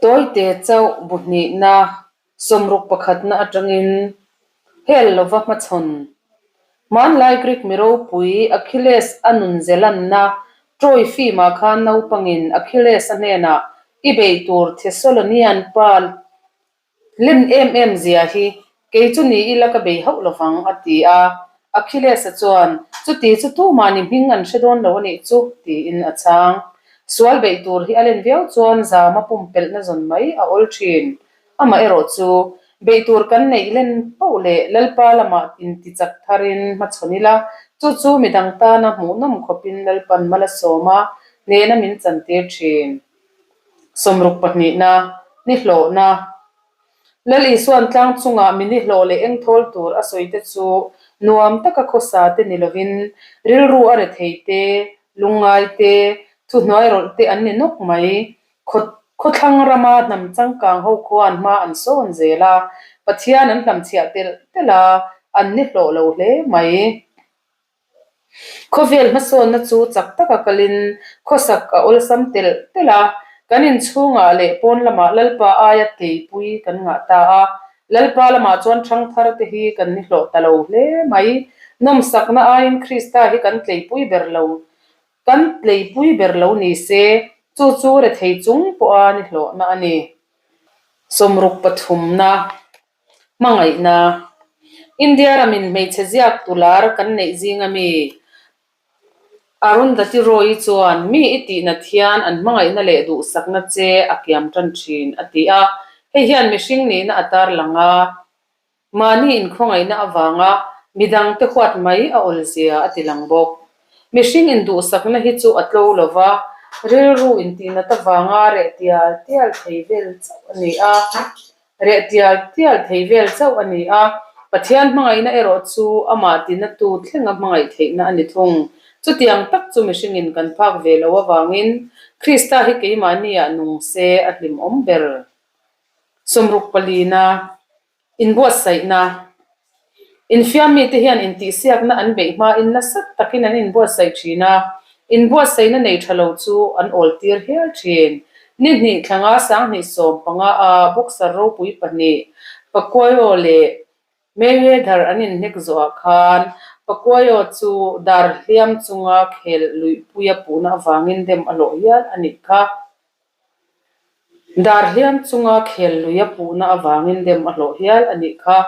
Tawite chauh bu hnihna sawmruk pakhatna atangin hel lova hmachhawn. Hmanlai Greek mi ropui Achilles a nun zelanna Troy film-ah khan naupangin Achilles-a hnenah i beih tur Thessalonian pa Len em em zia hi kei chu ni ila ka bei hauh lovang, a ti a. Achilles-a chuan, Chuti chu tumah ni hming an hre dawn lo a nih chu, tiin a chhang. Sual beih tur hi a len viau chuan zama pumpelhna zawn mai a awl thin. Amaherawh chu, beih tur kan neih len poh leh Lalpa lamah intichak tharin hmachhawn ila, chu chu midang tana hmuhnawm khawpin Lalpan mal a sawm a, hnehna min chantir thin. Sawmruk pahnihna, ni hlawhna. Lal Isuan tlang chungah mi ni hlawh leh eng thawl tur a sawi te chu nuam taka khawsa te ni lovin rilru a rethei te, lungngai te, thuhnuai rawlh te an ni nawk mai. Khawthlang rama hnam changkang ho khuan hma an sawn zel a, Pathian an hlamchhiah telh telh a, an ni hlawh lo hle mai. Khawvel hmasawnna chu chak taka kalin khawsak a awlsam telh telh a, kan inchhungah leh pawn lamah Lalpa aia teipui kan ngah ta a, Lalpa lamah chuan ṭhangthar te hi kan ni hlawh ta lo hle mai. Nawmsakna aiin Krista hi kan tleipui ber lo, kan tleipui ber lo ni se, chu chu rethei chung pawha ni hlawhna a ni. Sawmruk pathumna. Hmangaihna. India ramin hmeichhe ziak tular kan neih zinga mi Arundhati Roy-i chuan mi i tihnat hian an hmangaihna leh duhsakna che a kiam tan thin a ti a. Hei hian mihring nihna a tarlang a, mahni inkhawngaihna avanga midangte huat mai a awlzia a tilang bawk. Mihring induhsakna hi chu a tlo lo va, rilru intihnat avanga reh tial tial thei vel chauh a ni a. Reh tial tial thei vel chauh a ni a, Pathian hmangaihna erawh chu amah tinatu thlenga hmangaih theihna a ni thung. Chutiang tak chu mihringin kan phak ve lo avangin Krista hi keimahniah nung se a hlimawm ber. Sawmruk palina inbuatsaihna Infiam mite hian intihsiakna an beih hmain nasa takin an inbuatsaih thin a, inbuatsaihna nei tha lo chu an awltir hial thin. Ni hnih thlanga 2015 a boxer ropui pahnih Pacquiao leh Mayweather an inhnek zawhah khan Pacquiao chu dar hliam chunga khel luihpuia puhna avangin dem a hlawh hial a nih kha. Dar hliam chunga khel lui a puhna avangin dem a hlawh hial a nih kha.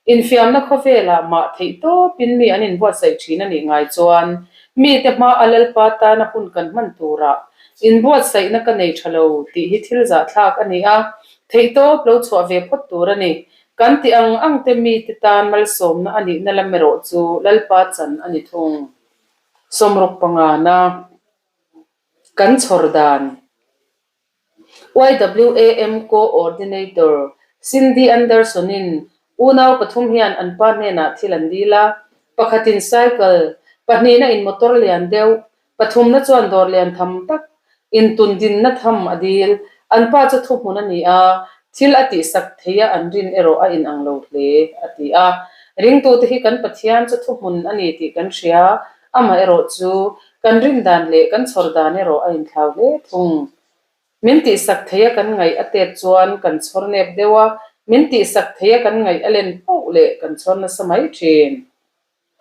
Infiamna khawvelah mah theih tawpin mi an inbuatsaih thin a nih ngai chuan mite hma a Lalpa tana hun kan hman turah inbuatsaihna ka nei tha lo tih hi thil zahthlak a ni a, theih tawp lo chhuah ve phawt tur a ni. Kan tih ang ang te mite tan malsawmna a nihna lam erawh chu Lalpa chan a ni thung. Sawmruk pangana. Kan chhawr dan. YWAM Co-ordinator Cindy Anderson-in unau pathum hian an pa hnenah thil an dil a, pakhatin cycle, pahnihna in motor lian deuh, pathumna chuan dawr lian tham tak intundinna tham a dil. An pa chu thuhmun a ni a, thil a tihsak thei a an rin erawh a inang lo hle, a ti a. Ringtute hi kan Pathian chu thuhmun a ni tih kan hria, Amaherawh chu, kan rin dan leh kan chhawr dan erawh a inthlau hle thung. Min tihsak thei a kan ngaih a tet chuan kan chhawr nep deuh a, min tihsak thei a kan ngaih a len poh leh kan chhawr nasa mai thin.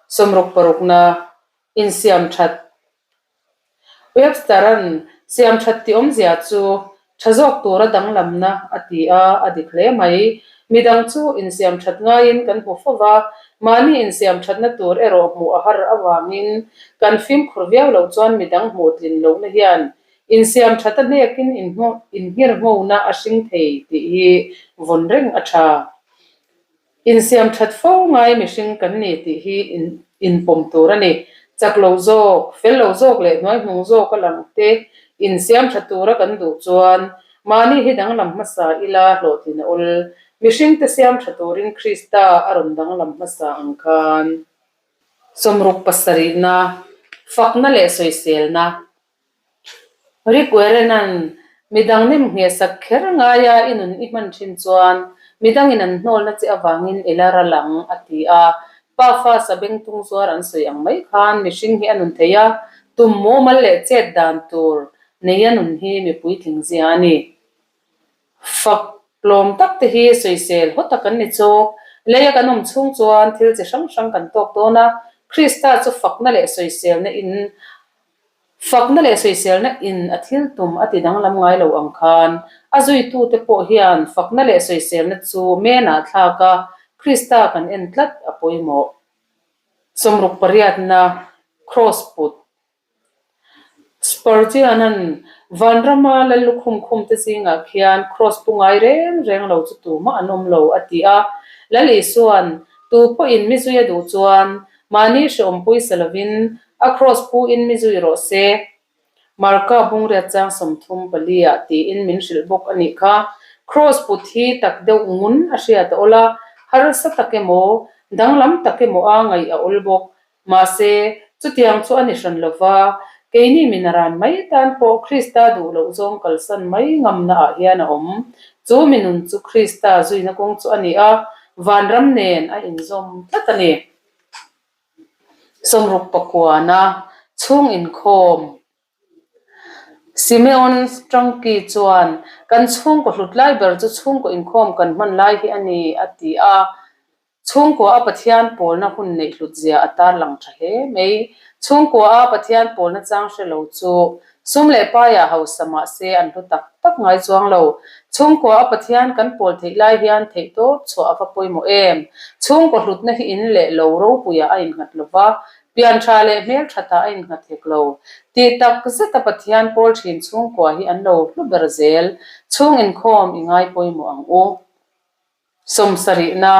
Sawmruk parukna, insiam that. Webster-a'n siam that tih awmzia chu Tha zawk tura danglamna a ti a, a dik hle mai. Midang chu insiam that ngaiin kan hmu fo va, mahni insiam thatna tur erawh hmuh a har avangin kan fimkhur viau loh chuan midang hmuh tlin lohna hian insiam that a hnekin inngirhngona a hring thei tih hi vawn reng a tha. Insiam that fo ngai mihring kan ni tih hi inpawm tur a ni. Chak lo zawk, fel lo zawk leh hnuaihnung zawk a lang te insiam tha tura kan duh chuan mahni hi danglam hmasa ila hlawhtlin a awl. Mihringte siam tha turin Krista a rawn danglam hmasa ang khan. Sawmruk pasarihna, fakna leh sawiselna. Rick Warren-a'n midang nem nghehsak kher ngaia i nun i hman thin chuan midangin an hnawlna che avangin i la ral ang, a ti a. Pa fa sabengtung zuar an sawi ang mai khan mihring hi a nun thei a, tum mumal leh chet dan tur neia nun hi mi puitling zia a ni. Fak tlawm tak te hi sawisel haw tak an ni chawk. Leia kan awm chhung chuan thil chi hrang hrang kan tawk dawn a, Krista chu fakna leh sawiselna in Fakna leh sawiselna in a thil tum a ti danglam ngai lo ang khan, a zuitute pawh hian fakna leh sawiselna chu menah thlak a, Krista kan en tlat a pawimawh. 60 pariatna, Kraws put. Spurgeon-a'n Vanrama lal lukhum khum te zingah khian Kraws pu ngai reng reng lo chu tumah an awm lo a ti a. Lal Isua'n, Tu pawhin mi zui a duh chuan mahni hrehawm pawisa lovin a Kraws pu in mi zui rawh se. Marka bungriat chang 34 ah tiin min hrilh bawk a nih kha. Kraws put hi tak deuh ngun a hriat a awl a, harsa tak emaw, danglam tak emaw a ngaih a awl bawk. Mahse, chutiang chu a ni hran lo va, keini min a ran mai tan pawh Krista duh loh zawng kalsan mai ngamna ah hian a awm. Chu mi nun chu Krista zuina kawng chu a ni a, vanram nen a inzawm tlat a ni. 60 pakuana chhung inkhawm Simeon Strangki chuan, Kan chhungkaw hlut lai ber chu chhungkaw inkhawm kan hman lai hi a ni, a ti a. Chhungkua a Pathian pawlna hun neih hlut zia a tarlang tha hle mai. Chhungkua a Pathian pawlna chang hre lo chu sum leh paiah hausa mah se an hlu tak tak ngai chuang lo. Chhungkua a Pathian kan pawl theih lai hian theihtawp chhuah a va pawimawh em? Chhungkaw hlutna hi in leh lo ropuiah a innghat lo va, pian tha leh hmel thatah a innghat hek lo. Tih tak zeta Pathian pawl thin chhungkua hi an lo hlu ber zel. Chhung inkhawm i ngai pawimawh ang u. Sawmsarihna,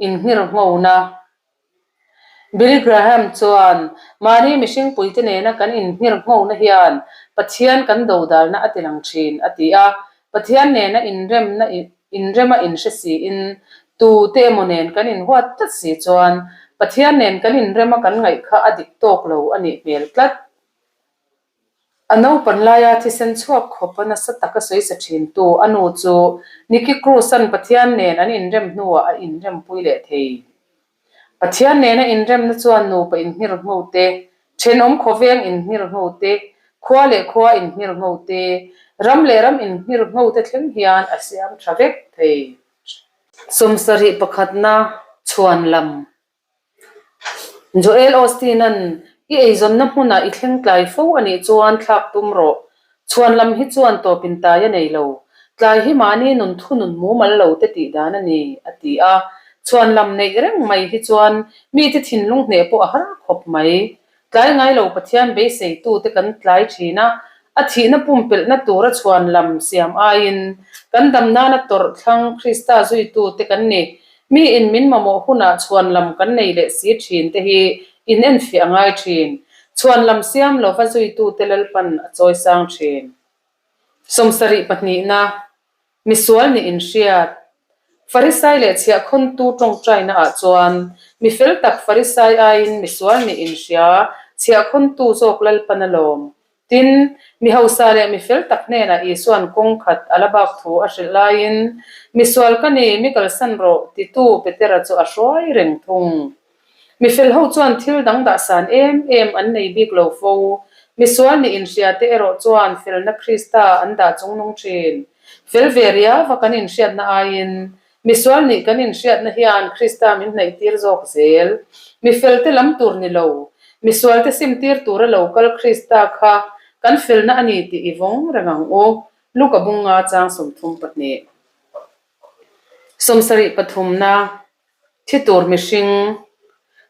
inhngirhnghona. Billy Graham chuan, Mahni mihring puite nena kan inhngirhnghona hian Pathian kan dodalna a tilang thin, a ti a. Pathian nena inremna inrema inhre siin tute emaw nen kan inhuat tlat si chuan Pathian nen kan inrema kan ngaih kha a dik tawk lo a nih hmel tlat. A naupan laia thisen chhuak khawpa nasa taka sawisa thintu a nu chu Nicky Cruz-a'n Pathian nen an inrem hnuah a inrempui leh thei. Pathian nena inremna chuan nupa inhngir hnu te, thenawm khawveng inhngir hnu te, khua leh khua inhngir hnu te, ram leh ram inhngir hnu te thleng hian a siam tha vek thei. 71 pakhatna chhuan lam Joel Osteen-a'n i eizawnna hmunah i thleng tlai fo a nih chuan thlak tum rawh. Chhuan lam hi chuan tawpin tai a nei lo. Tlai hi mahni nun thunun mumal lo te tih dan a ni, a ti a. Chhuan lam neih reng mai hi chuan mite thinlung hneh pawh a har khawp mai. Tlai ngai lo Pathian beiseitute kan tlai thin a, a thihna pumpelhna tura chhuan lam siam aiin kan dam nana tawrh thlang Krista zuitute kan ni. Miin min mamawh hunah chhuan lam kan nei leh si thin te hi in enfiah a ngai thin. Chhuan lam siam lova zuitute Lalpan a chawisang thin. 70 pahnihna Misual nih inhriat. Farisai leh chhiahkhawntu tawngtaina ah chuan mi fel tak Farisai aiin misual nih inhria chhiahkhawntu zawk Lalpan a lawm. Tin, mi hausa leh mi fel tak hnenah Isua'n kawng khat a la bak thu a hrilh laiin, Misual ka ni, mi kalsan rawh, titu Petera chu a hruai reng thung. Mi fel ho chuan thil dang dahsan em em an nei bik lo fo. Misual nih inhria te erawh chuan felna Krista an dah chungnung thin. Fel ve riauva kan inhriatna aiin misual nih kan inhriatna hian Krista min hnaihtir zawk zel. Mi felte lam tur ni lo, misual te simtir tura lo kal Krista kha kan felna a ni tih i vawng reng ang u. Luka bunga chang 32. 70 pathumna. Thi tur mihring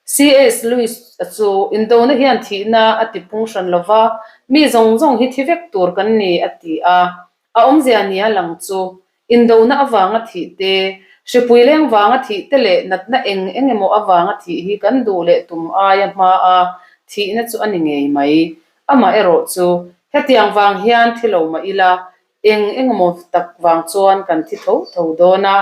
CS Lewis-a chu indona hian thihna a ti pung hran lo va, mi zawng zawng hi thi vek tur kan ni a ti a. A awmzia nia lang chu indona avanga thih te, hripui leng vanga thih te leh natna eng eng emaw avanga thih hi kan duh leh tum aia hmaa thihna chu a ni ngei mai. Amaherawh chu hetiang vang hian thi lo mah ila eng eng emaw tak vang chuan kan thi tho tho dawn a.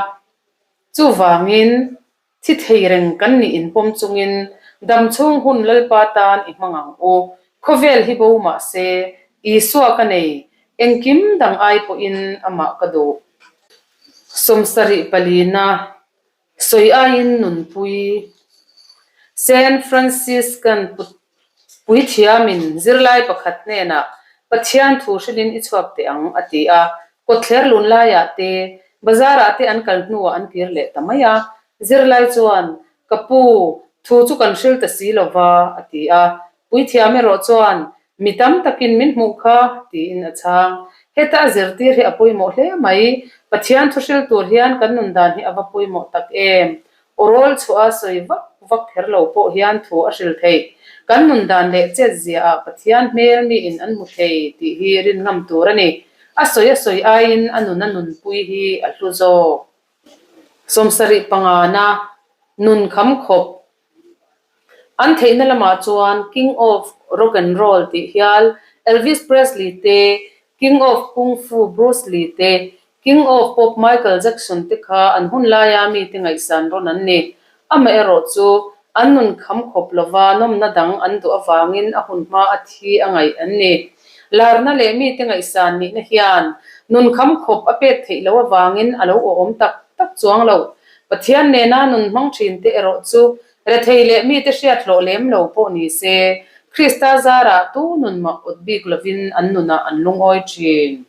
Chuvangin, thi thei reng kan nih inpawm chungin dam chhung hun Lalpa tan i hmang ang u. Khawvel hi bo mah se, Isua ka nei, engkim dang ai pawhin amah ka duh. 70 palina, sawi aiin nunpui. San Franciscan Puithiamin zirlai pakhat hnenah Pathian thu hrilhin i chhuak teh ang, a ti a. Kawtthler lun laiah te, bazarah te an kal hnuah an kir leh ta mai a. Zirlai chuan, Ka pu, thu chu kan hril ta si lo va, a ti a. Puithiam erawh chuan, Mi tam takin min hmuh kha, tiin a chhang. Heta a zirtir hi a pawimawh hle mai. Pathian thu hril tur hian kan nun dan hi a va pawimawh tak em? Aw rawl chhuah a sawi vak vak kher lo pawh hian thu a hril theih. Kan nun dan leh chet ziaah Pathian hmel miin an hmu thei tih hi rin ngam tur a ni. A sawi a sawi aiin a nun a nunpui hi a hlu zawk. 75 pangana nun kham khawp An theihna lamah chuan King of Rock and Roll tih hial Elvis Presley te, King of Kung Fu Bruce Lee te, King of Pop Michael Jackson te kha an hun laia mite ngaihsan rawn an ni. Amaherawh chu an nun kham khawp lova nawmna dang an duh avangin a hun hma a thi a ngaih an ni. Larna leh mite ngaihsan nihna hian nun kham khawp a pek theih loh avangin a lo awhawm tak tak chuang loh. Pathian nena nun hmang thinte erawh chu rethei leh mite hriat hlawh lem lo pawh ni se, Krista zarah tu nun mah awt bik lovin an nunah an lungawi thin.